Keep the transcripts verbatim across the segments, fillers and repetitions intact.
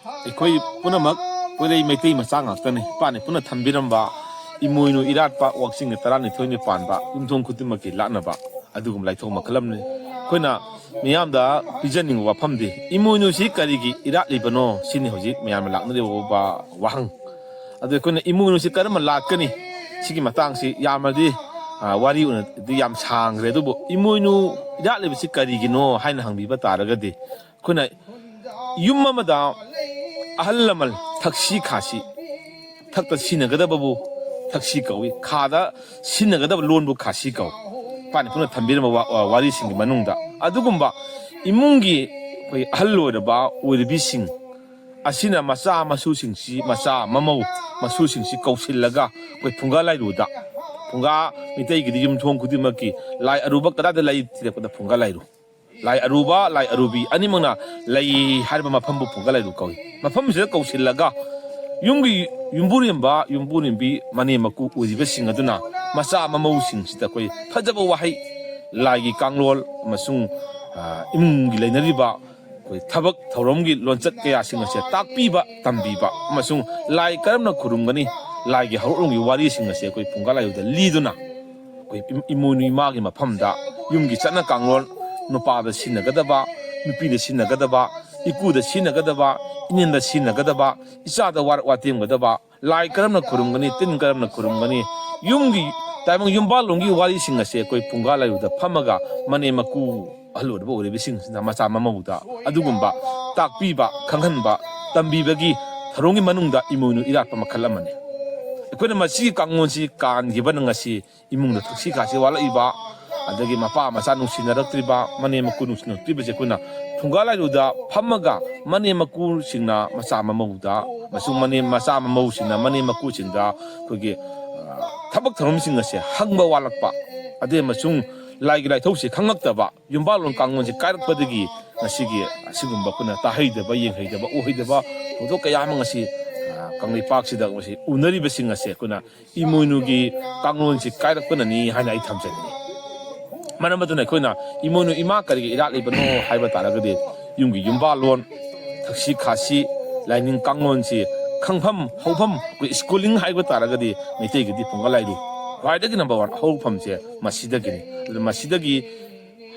ꯑꯩꯈꯣꯏ ꯄꯨꯝꯅꯃꯛ ꯄꯣꯏꯔꯩ ꯃꯩꯇꯩ ꯃꯆꯥ ꯉꯥꯛꯇꯅꯤ꯫ ꯏꯄꯥꯅ ꯄꯨꯟꯅ ꯊꯝꯕꯤꯔꯝꯕ ꯏꯃꯣꯏꯅꯨ ꯏꯔꯥꯠꯄ ꯋꯥꯛꯆꯤꯡꯒꯤ ꯇꯔꯥꯅꯤꯊꯣꯏꯅꯤ ꯄꯥꯟꯕ ꯌꯨꯝꯊꯣꯡ ꯈꯨꯗꯤꯡꯃꯛꯀꯤ ꯂꯥꯠꯅꯕ ꯑꯗꯨꯒꯨꯝꯕ ꯂꯥꯏꯊꯣꯡ ꯃꯈꯜ ꯑꯃꯅꯤ꯫ ꯑꯩꯈꯣꯏꯅ ꯃꯤꯌꯥꯝꯗ ꯄꯤꯖꯅꯤꯡꯕ ꯋꯥꯐꯝꯗꯤ, ꯏꯃꯣꯏꯅꯨꯁꯤ ꯀꯔꯤꯒꯤ ꯏꯔꯥꯠꯂꯤꯕꯅꯣ ꯁꯤꯅꯤ ꯍꯧꯖꯤꯛ ꯃꯌꯥꯝꯅ ꯂꯥꯛꯅꯔꯤꯕ ꯋꯥꯍꯪ꯫ ꯑꯗꯨ ꯑꯩꯈꯣꯏꯅ ꯏꯃꯣꯏꯅꯨꯁꯤ ꯀꯔꯝꯕ ꯂꯥꯠꯀꯅꯤ? ꯁꯤꯒꯤ ꯃꯇꯥꯡꯁꯤ ꯌꯥꯝꯅꯗꯤ, ꯑ, ꯋꯥꯔꯤ ꯑꯣꯏꯅꯗꯤ ꯌꯥꯝ ꯁꯥꯡꯈ꯭ꯔꯦ꯫ ꯑꯗꯨꯕꯨ ꯏꯃꯣꯏꯅꯨ ꯏꯔꯥꯠꯂꯤꯕꯁꯤ ꯀꯔꯤꯒꯤꯅꯣ ꯍꯥꯏꯅ ꯍꯪꯕꯤꯕ ꯇꯥꯔꯒꯗꯤ, ꯑꯩꯈꯣꯏꯅ ꯌꯨꯝ ꯑꯃꯗ ꯑꯍꯜ ꯂꯃꯟ ꯊꯛꯁꯤ ꯈꯥꯁꯤ, ꯊꯛꯇ ꯁꯤꯟꯅꯒꯗꯕꯕꯨ ꯊꯛꯁꯤ ꯀꯧꯏ, ꯈꯥꯗ ꯁꯤꯟꯅꯒꯗꯕ ꯂꯣꯟꯕꯨ ꯈꯥꯁꯤ ꯀꯧꯏ꯫ ꯏꯄꯥꯅ ꯄꯨꯟꯅ ꯊꯝꯕꯤꯔꯝꯕ ꯋꯥ-, ꯋꯥ-, ꯋꯥꯔꯤꯁꯤꯡꯒꯤ ꯃꯅꯨꯡꯗ ꯑꯗꯨꯒꯨꯝꯕ ꯏꯃꯨꯡꯒꯤ ꯑꯩꯈꯣꯏ ꯑꯍꯜ ꯑꯣꯏꯔꯕ ꯑꯣꯏꯔꯤꯕꯤꯁꯤꯡ ꯑꯁꯤꯅ ꯃꯆꯥ ꯃꯁꯨꯁꯤꯡꯁꯤ, ꯃꯆꯥ ꯃꯃꯧ ꯃꯁꯨꯁꯤꯡꯁꯤ ꯀꯧꯁꯤꯜꯂꯒ ꯑꯩꯈꯣꯏ ꯐꯨꯡꯒꯥ ꯂꯥꯏꯔꯨꯗ, ꯐꯨꯡꯒꯥ ꯃꯤꯇꯩꯒꯤꯗꯤ ꯌꯨꯝꯊꯣꯡ ꯈꯨꯗꯤꯡꯃꯛꯀꯤ ꯂꯥꯏ ꯑꯔꯨꯕ ꯀꯗꯥꯏꯗ ꯂꯩ ꯊꯤꯔꯛꯄꯗ ꯐꯨꯡꯒꯥ ꯂꯥꯏꯔꯨ꯫ ꯂꯥꯏ ꯑꯔꯨꯕ, ꯂꯥꯏ ꯑꯔꯨꯕꯤ ꯑꯅꯤꯃꯛꯅ ꯂꯩ ꯍꯥꯏꯔꯤꯕ ꯃꯐꯝꯕꯨ ꯐꯨꯡꯒꯥ ꯂꯥꯏꯔꯨ ꯀꯧꯏ꯫ ꯃꯐꯝꯁꯤꯗ ꯀꯧꯁꯤꯜꯂꯒ ꯌꯨꯝꯒꯤ ꯌꯨꯝꯕꯨꯔꯦꯝꯕ, ꯌꯨꯝꯕꯨꯔꯦꯝꯕꯤ, ꯃꯅꯦꯝ ꯃꯀꯨ ꯑꯣꯏꯔꯤꯕꯁꯤꯡ ꯑꯗꯨꯅ ꯃꯆꯥ ꯃꯃꯧꯁꯤꯡꯁꯤꯗ ꯑꯩꯈꯣꯏ ꯐꯖꯕ ꯋꯥꯍꯩ, ꯂꯥꯏꯒꯤ ꯀꯥꯡꯂꯣꯟ ꯑꯃꯁꯨꯡ, ꯑ, ꯏꯃꯨꯡꯒꯤ ꯂꯩꯅꯔꯤꯕ ꯑꯩꯈꯣꯏ ꯊꯕꯛ ꯊꯧꯔꯝꯒꯤ ꯂꯣꯟꯆꯠ ꯀꯌꯥꯁꯤꯡ ꯑꯁꯦ ꯇꯥꯛꯄꯤꯕ, ꯇꯝꯕꯤꯕ ꯑꯃꯁꯨꯡ ꯂꯥꯏ ꯀꯔꯝꯅ ꯈꯨꯔꯨꯝꯒꯅꯤ, ꯂꯥꯏꯒꯤ ꯍꯧꯔꯛꯂꯣꯟꯒꯤ ꯋꯥꯔꯤꯁꯤꯡ ꯑꯁꯦ ꯑꯩꯈꯣꯏ ꯐꯨꯡꯒꯥ ꯂꯥꯏꯔꯨꯗ ꯂꯤꯗꯨꯅ ꯑꯩꯈꯣꯏ ꯏꯝ-, ꯏꯃꯣꯏꯅꯨ ꯏꯃꯥꯒꯤ ꯃꯐꯝꯗ ꯌꯨꯝꯒꯤ ꯆꯠꯅ ꯀꯥꯡꯂꯣꯟ, ꯅꯨꯄꯥꯗ ꯁꯤꯖꯤꯟꯅꯒꯗꯕ, ꯅꯨꯄꯤꯗ ꯁꯤꯖꯤꯟꯅꯒꯗꯕ, ꯏꯀꯨꯗ ꯁꯤꯖꯤꯟꯅꯒꯗꯕ, ꯏꯅꯦꯟꯗ ꯁꯤꯖꯤꯟꯅꯒꯗꯕ, ꯏꯆꯥꯗ ꯋꯥꯔꯛ ꯋꯥꯇꯦꯝꯒꯗꯕ, ꯂꯥꯏ ꯀꯔꯝꯅ ꯈꯨꯔꯨꯝꯒꯅꯤ, ꯇꯤꯟ ꯀꯔꯝꯅ ꯈꯨꯔꯨꯝꯒꯅꯤ, ꯌꯨꯝꯒꯤ ꯇꯥꯏꯕꯪ ꯌꯨꯝꯕꯥꯜꯂꯣꯟꯒꯤ ꯋꯥꯔꯤꯁꯤꯡ ꯑꯁꯦ ꯑꯩꯈꯣꯏ ꯐꯨꯡꯒꯥ ꯂꯥꯏꯔꯨꯗ ꯐꯝꯃꯒ ꯃꯅꯦꯝ ꯃꯀꯨ ꯑꯍꯜ ꯑꯣꯏꯔꯕ ꯑꯣꯏꯔꯤꯕꯁꯤꯡꯁꯤꯅ ꯃꯆꯥ ꯃꯃꯧꯗ ꯑꯗꯨꯒꯨꯝꯕ ꯇꯥꯛꯄꯤꯕ, ꯈꯪꯍꯟꯕ, ꯇꯝꯕꯤꯕꯒꯤ ꯊꯧꯔꯝꯒꯤ ꯃꯅꯨꯡꯗ ꯏꯃꯣꯏꯅꯨ ꯏꯔꯥꯠꯄ ꯃꯈꯜ ꯑꯃꯅꯤ꯫ ꯑꯩꯈꯣꯏꯅ ꯃꯁꯤꯒꯤ ꯀꯥꯡꯂꯣꯟꯁꯤ ꯀꯥꯟꯈꯤꯕꯅ ꯉꯁꯤ ꯏꯃꯨꯡꯗ ꯊꯛꯁꯤ ꯈꯥꯁꯤ ꯋꯥꯠꯂꯛꯏꯕ, ꯑꯗꯒꯤ ꯃꯄꯥ ꯃꯆꯥ ꯅꯨꯡꯁꯤꯅꯔꯛꯇ꯭ꯔꯤꯕ, ꯃꯅꯦꯝ ꯃꯀꯨ ꯅꯨꯡꯁꯤꯅꯔꯛꯇ꯭ꯔꯤꯕꯁꯦ ꯑꯩꯈꯣꯏꯅ ꯐꯨꯡꯒꯥ ꯂꯥꯏꯔꯨꯗ ꯐꯝꯃꯒ ꯃꯅꯦꯝ ꯃꯀꯨꯁꯤꯡꯅ ꯃꯆꯥ ꯃꯃꯧꯗ ꯑꯃꯁꯨꯡ ꯃꯅꯦꯝ ꯃꯆꯥ ꯃꯃꯧꯁꯤꯡꯅ ꯃꯅꯦꯝ ꯃꯀꯨꯁꯤꯡꯗ ꯑꯩꯈꯣꯏꯒꯤ, ꯑ, ꯊꯕꯛ ꯊꯧꯔꯝꯁꯤꯡ ꯑꯁꯦ ꯍꯪꯕ ꯋꯥꯠꯂꯛꯄ, ꯑꯗꯩ ꯑꯃꯁꯨꯡ ꯂꯥꯏꯒꯤ ꯂꯥꯏꯊꯧꯁꯦ ꯈꯪꯂꯛꯇꯕ, ꯌꯨꯝꯕꯥꯜꯂꯣꯟ ꯀꯥꯡꯂꯣꯟꯁꯦ ꯀꯥꯏꯔꯛꯄꯗꯒꯤ ꯉꯁꯤꯒꯤ ꯑꯁꯤꯒꯨꯝꯕ ꯑꯩꯈꯣꯏꯅ ꯇꯥꯍꯩꯗꯕ, ꯌꯦꯡꯍꯩꯗꯕ, ꯎꯍꯩꯗꯕ ꯊꯧꯗꯣꯛ ꯀꯌꯥ ꯑꯃ ꯉꯁꯤ, ꯑ, ꯀꯪꯂꯩꯄꯥꯛꯁꯤꯗ ꯉꯁꯤ ꯎꯅꯔꯤꯕꯁꯤꯡ ꯑꯁꯦ ꯑꯩꯈꯣꯏꯅ ꯏꯃꯣꯏꯅꯨꯒꯤ ꯀꯥꯡꯂꯣꯟꯁꯤ ꯀꯥꯏꯔꯛꯄꯅꯅꯤ ꯍꯥꯏꯅ ꯑꯩ ꯊꯝꯖꯅꯤꯡꯏ꯫ ꯃꯔꯝ ꯑꯗꯨꯅ ꯑꯩꯈꯣꯏꯅ ꯏꯃꯣꯏꯅꯨ ꯏꯃꯥ ꯀꯔꯤꯒꯤ ꯏꯔꯥꯠꯂꯤꯕꯅꯣ ꯍꯥꯏꯕ ꯇꯥꯔꯒꯗꯤ, ꯌꯨꯝꯒꯤ ꯌꯨꯝꯕꯥꯜꯂꯣꯟ, ꯊꯛꯁꯤ ꯈꯥꯁꯤ, ꯂꯥꯏꯅꯤꯡ ꯀꯥꯡꯂꯣꯟꯁꯤ ꯈꯪꯐꯝ ꯍꯧꯐꯝ, ꯑꯩꯈꯣꯏ ꯁ꯭ꯀꯨꯂꯤꯡ ꯍꯥꯏꯕ ꯇꯥꯔꯒꯗꯤ ꯃꯩꯇꯩꯒꯤꯗꯤ ꯐꯨꯡꯒꯥ ꯂꯥꯏꯔꯨ ꯈ꯭ꯋꯥꯏꯗꯒꯤ ꯅꯝꯕꯔ ꯋꯥꯟ ꯍꯧꯔꯛꯐꯝꯁꯦ ꯃꯁꯤꯗꯒꯤꯅꯤ꯫ ꯑꯗꯨꯅ ꯃꯁꯤꯗꯒꯤ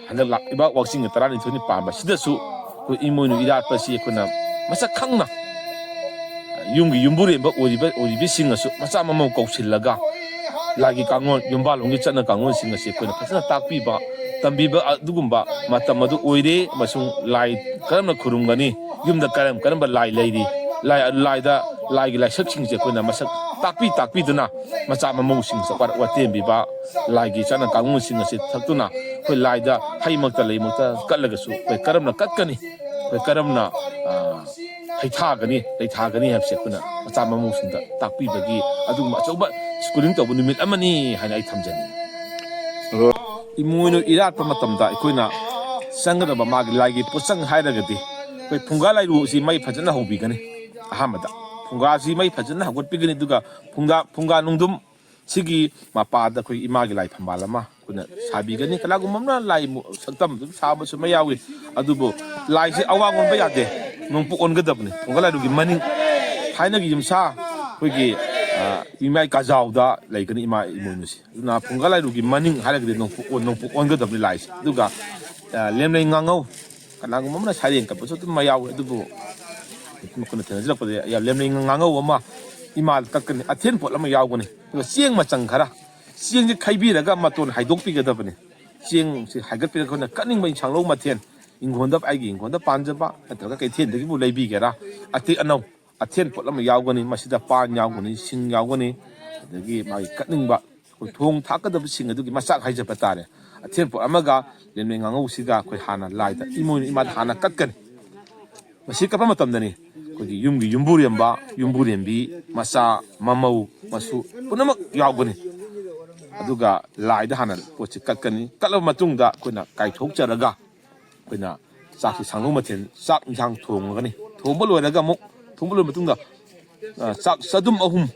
ꯍꯟꯗꯛ ꯂꯥꯛꯂꯤꯕ ꯋꯥꯛꯆꯤꯡꯒꯤ ꯇꯔꯥꯅꯤꯊꯣꯏꯅꯤ ꯄꯥꯟꯕꯁꯤꯗꯁꯨ ꯑꯩꯈꯣꯏ ꯏꯃꯣꯏꯅꯨ ꯏꯔꯥꯠꯄꯁꯤ ꯑꯩꯈꯣꯏꯅ ꯃꯁꯛ ꯈꯪꯅ ꯌꯨꯝꯒꯤ ꯌꯨꯝꯕꯨꯔꯦꯝꯕ ꯑꯣꯏꯔꯤꯕ, ꯑꯣꯏꯔꯤꯕꯁꯤꯡꯅꯁꯨ ꯃꯆꯥ ꯃꯃꯧ ꯀꯧꯁꯤꯜꯂꯒ ꯂꯥꯏꯒꯤ ꯀꯥꯡꯂꯣꯟ, ꯌꯨꯝꯕꯥꯜꯂꯣꯝꯒꯤ ꯆꯠꯅ ꯀꯥꯡꯂꯣꯟꯁꯤꯡ ꯑꯁꯤ ꯑꯩꯈꯣꯏꯅ ꯐꯖꯅ ꯇꯥꯛꯄꯤꯕ, ꯇꯝꯕꯤꯕ ꯑꯗꯨꯒꯨꯝꯕ ꯃꯇꯝ ꯑꯗꯨ ꯑꯣꯏꯔꯦ꯫ ꯑꯃꯁꯨꯡ ꯂꯥꯏ ꯀꯔꯝꯅ ꯈꯨꯔꯨꯝꯒꯅꯤ, ꯌꯨꯝꯗ ꯀꯔꯝ ꯀꯔꯝꯕ ꯂꯥꯏ ꯂꯩꯔꯤ, ꯂꯥꯏ, ꯂꯥꯏꯗ, ꯂꯥꯏꯒꯤ ꯂꯥꯏꯁꯛꯁꯤꯡꯁꯦ ꯑꯩꯈꯣꯏꯅ ꯃꯁꯛ ꯇꯥꯛꯄꯤ ꯇꯥꯛꯄꯤꯗꯨꯅ ꯃꯆꯥ ꯃꯃꯧꯁꯤꯡꯁꯦ ꯋꯥ-, ꯋꯥꯇꯦꯝꯕꯤꯕ, ꯂꯥꯏꯒꯤ ꯆꯠꯅ ꯀꯥꯡꯂꯣꯟꯁꯤꯡ ꯑꯁꯤ ꯊꯛꯇꯨꯅ ꯑꯩꯈꯣꯏ ꯂꯥꯏꯗ ꯍꯩꯃꯛꯇ ꯂꯩꯃꯛꯇ ꯀꯠꯂꯒꯁꯨ ꯑꯩꯈꯣꯏ ꯀꯔꯝꯅ ꯀꯠꯀꯅꯤ, ꯑꯩꯈꯣꯏ ꯀꯔꯝꯅ, ꯑ, ꯍꯩꯊꯥꯒꯅꯤ, ꯂꯩꯊꯥꯒꯅꯤ ꯍꯥꯏꯕꯁꯦ ꯑꯩꯈꯣꯏꯅ ꯃꯆꯥ ꯃꯃꯧꯁꯤꯡꯗ ꯇꯥꯛꯄꯤꯕꯒꯤ ꯑꯗꯨꯒꯨꯝꯕ ꯑꯆꯧꯕ ꯁ꯭ꯀꯨꯂꯤꯡ ꯇꯧꯕ ꯅꯨꯃꯤꯠ ꯑꯃꯅꯤ ꯍꯥꯏꯅ ꯑꯩ ꯊꯝꯖꯅꯤꯡꯉꯤ꯫ ꯑꯗꯣ ꯏꯃꯣꯏꯅꯨ ꯏꯔꯥꯠꯄ ꯃꯇꯝꯗ ꯑꯩꯈꯣꯏꯅ ꯆꯪꯒꯗꯕ ꯃꯥꯒꯤ ꯂꯥꯏꯒꯤ ꯄꯣꯠꯆꯪ ꯍꯥꯏꯔꯒꯗꯤ ꯑꯩꯈꯣꯏ ꯐꯨꯡꯒꯥ ꯂꯥꯏꯔꯨꯁꯤ ꯃꯩ ꯐꯖꯅ ꯍꯧꯕꯤꯒꯅꯤ꯫ ꯑꯍꯥꯟꯕꯗ ꯐꯨꯡꯒꯥꯁꯤ ꯃꯩ ꯐꯖꯅ ꯍꯧꯒꯠꯄꯤꯒꯅꯤ꯫ ꯑꯗꯨꯒ ꯐꯨꯡꯒꯥ, ꯐꯨꯡꯒꯥ ꯅꯨꯡꯗꯨꯝ ꯁꯤꯒꯤ ꯃꯄꯥꯗ ꯑꯩꯈꯣꯏ ꯏꯃꯥꯒꯤ ꯂꯥꯏ ꯐꯝꯕꯥꯜ ꯑꯃ ꯑꯩꯈꯣꯏꯅ ꯁꯥꯕꯤꯒꯅꯤ꯫ ꯀꯅꯥꯒꯨꯝꯕ ꯑꯃꯅ ꯂꯥꯏ ꯃꯨ-, ꯁꯛꯇꯝ ꯑꯗꯨꯝ ꯁꯥꯕꯁꯨ ꯑꯃ ꯌꯥꯎꯏ꯫ ꯑꯗꯨꯕꯨ ꯂꯥꯏꯁꯤ ꯑꯋꯥꯡ ꯑꯣꯟꯕ ꯌꯥꯗꯦ, ꯅꯣꯡꯄꯣꯛ ꯑꯣꯟꯒꯗꯕꯅꯤ꯫ ꯐꯨꯡꯒꯥ ꯂꯥꯏꯔꯨꯒꯤ ꯃꯅꯤꯡ, ꯊꯥꯏꯅꯒꯤ ꯌꯨꯝꯁꯥ ꯑꯩꯈꯣꯏꯒꯤ, ꯑ, ꯏꯃꯥꯏ ꯀꯥꯖꯥꯎꯗ ꯂꯩꯒꯅꯤ ꯏꯃꯥ ꯏꯃꯣꯏꯅꯨꯁꯤ꯫ ꯑꯗꯨꯅ ꯐꯨꯡꯒꯥ ꯂꯥꯏꯔꯨꯒꯤ ꯃꯅꯤꯡ ꯍꯥꯏꯔꯒꯗꯤ ꯅꯣꯡꯄꯣꯛ ꯑꯣꯟ-, ꯅꯣꯡꯄꯣꯛ ꯑꯣꯟꯒꯗꯕꯅꯤ ꯂꯥꯏꯁꯦ꯫ ꯑꯗꯨꯒ, ꯑ, ꯂꯦꯝꯂꯩ ꯉꯥꯉꯧ, ꯀꯅꯥꯒꯨꯝꯕ ꯑꯃꯅ ꯁꯩꯔꯦꯡ ꯀꯠꯄꯁꯨ ꯑꯗꯨꯝ ꯌꯥꯎꯋꯤ꯫ ꯑꯗꯨꯕꯨ ꯃꯈꯣꯏꯅ ꯊꯦꯡꯅꯖꯔꯛꯄꯗ ꯌꯥꯝ ꯂꯦꯝꯂꯩ ꯉꯥꯉꯧ ꯑꯃ ꯏꯃꯥꯗ ꯀꯠꯀꯅꯤ, ꯑꯊꯦꯟ ꯄꯣꯠ ꯑꯃ ꯌꯥꯎꯒꯅꯤ꯫ ꯑꯗꯨꯒ ꯆꯦꯡ ꯃꯆꯪ ꯈꯔ, ꯆꯦꯡꯁꯦ ꯈꯩꯕꯤꯔꯒ ꯃꯇꯣꯟ ꯍꯥꯏꯗꯣꯛꯄꯤꯒꯗꯕꯅꯤ꯫ ꯆꯦꯡꯁꯤ ꯍꯥꯏꯒꯠꯄꯤꯔꯒ ꯑꯩꯈꯣꯏꯅ ꯀꯠꯅꯤꯡꯕ ꯏꯟꯁꯥꯡ ꯂꯧ ꯃꯊꯦꯜ, ꯏꯪꯈꯣꯜꯗ, ꯑꯩꯒꯤ ꯏꯪꯈꯣꯜꯗ ꯄꯥꯟꯖꯕ ꯅꯠꯇ꯭ꯔꯒ ꯀꯩꯊꯦꯜꯗꯒꯤꯕꯨ ꯂꯩꯕꯤꯒꯦꯔꯥ, ꯑꯇꯦꯛ ꯑꯅꯧ, ꯑꯊꯦꯟ ꯄꯣꯠ ꯑꯃ ꯌꯥꯎꯒꯅꯤ꯫ ꯃꯁꯤꯗ ꯄꯥꯟ ꯌꯥꯎꯒꯅꯤ, ꯁꯤꯡ ꯌꯥꯎꯒꯅꯤ, ꯑꯗꯒꯤ ꯃꯥꯒꯤ ꯀꯠꯅꯤꯡꯕ ꯑꯩꯈꯣꯏ ꯊꯣꯡ ꯊꯥꯛꯀꯗꯕꯁꯤꯡ ꯑꯗꯨꯒꯤ ꯃꯆꯥꯛ ꯍꯥꯏꯖꯕ ꯇꯥꯔꯦ꯫ ꯑꯊꯦꯟ ꯄꯣꯠ ꯑꯃꯒ ꯂꯦꯝꯂꯩ ꯉꯥꯉꯧꯁꯤꯒ ꯑꯩꯈꯣꯏ ꯍꯥꯟꯅ ꯂꯥꯏꯗ, ꯏꯃꯣꯏꯅꯨ ꯏꯃꯥꯗ ꯍꯥꯟꯅ ꯀꯠꯀꯅꯤ꯫ ꯃꯁꯤ ꯀꯠꯄ ꯃꯇꯝꯗꯅꯤ ꯑꯩꯈꯣꯏꯒꯤ ꯌꯨꯝꯒꯤ ꯌꯨꯝꯕꯨꯔꯦꯝꯕ, ꯌꯨꯝꯕꯨꯔꯦꯝꯕꯤ, ꯃꯆꯥ, ꯃꯃꯧ, ꯃꯁꯨ ꯄꯨꯝꯅꯃꯛ ꯌꯥꯎꯒꯅꯤ꯫ ꯑꯗꯨꯒ ꯂꯥꯏꯗ ꯍꯥꯟꯅ ꯄꯣꯠꯁꯤ ꯀꯠꯀꯅꯤ꯫ ꯀꯠꯂꯕ ꯃꯇꯨꯡꯗ ꯑꯩꯈꯣꯏꯅ ꯀꯥꯏꯊꯣꯛꯆꯔꯒ ꯑꯩꯈꯣꯏꯅ ꯆꯥꯛꯁꯤ ꯁꯥꯡꯗꯣꯛ ꯃꯊꯦꯜ, ꯆꯥꯛ ꯏꯟꯁꯥꯡ ꯊꯣꯡꯉꯒꯅꯤ꯫ ꯊꯣꯡꯕ ꯂꯣꯏꯔꯒ ꯑꯃꯨꯛ, ꯊꯣꯡꯕ ꯂꯣꯏꯔ ꯃꯇꯨꯡꯗ, ꯑ, ꯆꯥꯛ ꯆꯗꯨꯝ ꯑꯍꯨꯝ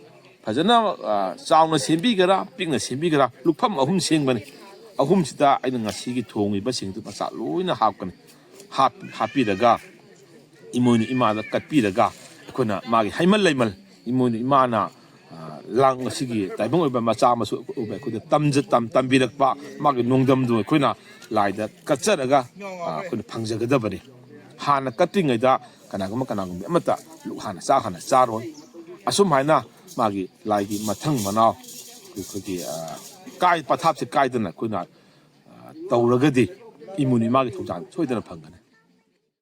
ꯐꯖꯅ, ꯑ, ꯆꯥꯎꯅ ꯁꯦꯝꯕꯤꯒꯦꯔꯥ, ꯄꯤꯛꯅ ꯁꯦꯝꯕꯤꯒꯦꯔꯥ, ꯂꯨꯈꯝ ꯑꯍꯨꯝ ꯁꯦꯝꯒꯅꯤ꯫ ꯑꯍꯨꯝꯁꯤꯗ ꯑꯩꯅ ꯉꯁꯤꯒꯤ ꯊꯣꯡꯉꯤꯕꯁꯤꯡꯗꯨ ꯃꯆꯥꯛ ꯂꯣꯏꯅ ꯍꯥꯞꯀꯅꯤ꯫ ꯍꯥꯞ-, ꯍꯥꯞꯄꯤꯔꯒ ꯏꯃꯣꯏꯅꯨ ꯏꯃꯥꯗ ꯀꯠꯄꯤꯔꯒ ꯑꯩꯈꯣꯏꯅ ꯃꯥꯒꯤ ꯍꯩꯃꯜ ꯂꯩꯃꯜ, ꯏꯃꯣꯏꯅꯨ ꯏꯃꯥꯅ, ꯑ, ꯂꯥꯡ ꯑꯁꯤꯒꯤ ꯇꯥꯏꯕꯪ ꯑꯣꯏꯕ ꯃꯆꯥ ꯃꯁꯨ ꯑꯣꯏꯕ ꯑꯩꯈꯣꯏꯗ ꯇꯝꯖ-, ꯇꯝ-, ꯇꯝꯕꯤꯔꯛꯄ ꯃꯥꯒꯤ ꯅꯣꯡꯗꯝꯗꯨ ꯑꯩꯈꯣꯏꯅ ꯂꯥꯏꯗ ꯀꯠꯆꯔꯒ, ꯑ, ꯑꯩꯈꯣꯏꯅ ꯐꯪꯖꯒꯗꯕꯅꯤ꯫ ꯍꯥꯟꯅ ꯀꯠꯇ꯭ꯔꯤꯉꯩꯗ ꯀꯅꯥꯒꯨꯝꯕ, ꯀꯅꯥꯒꯨꯝꯕ ꯑꯃꯠꯇ ꯂꯨꯛ ꯍꯥꯟꯅ ꯆꯥ ꯍꯥꯟꯅ ꯆꯥꯔꯣꯏ꯫ ꯑꯁꯨꯝ ꯍꯥꯏꯅ ꯃꯥꯒꯤ ꯂꯥꯏꯒꯤ ꯃꯊꯪ ꯃꯅꯥꯎ ꯑꯩꯈꯣꯏꯒꯤ, ꯑ, ꯀꯥꯏ-, ꯄꯊꯥꯞꯁꯦ ꯀꯥꯏꯗꯅ ꯑꯩꯈꯣꯏꯅ, ꯑ, ꯇꯧꯔꯒꯗꯤ ꯏꯃꯣꯏꯅꯨ ꯏꯃꯥꯒꯤ ꯊꯧꯖꯥꯜ ꯁꯣꯏꯗꯅ ꯐꯪꯒꯅꯤ꯫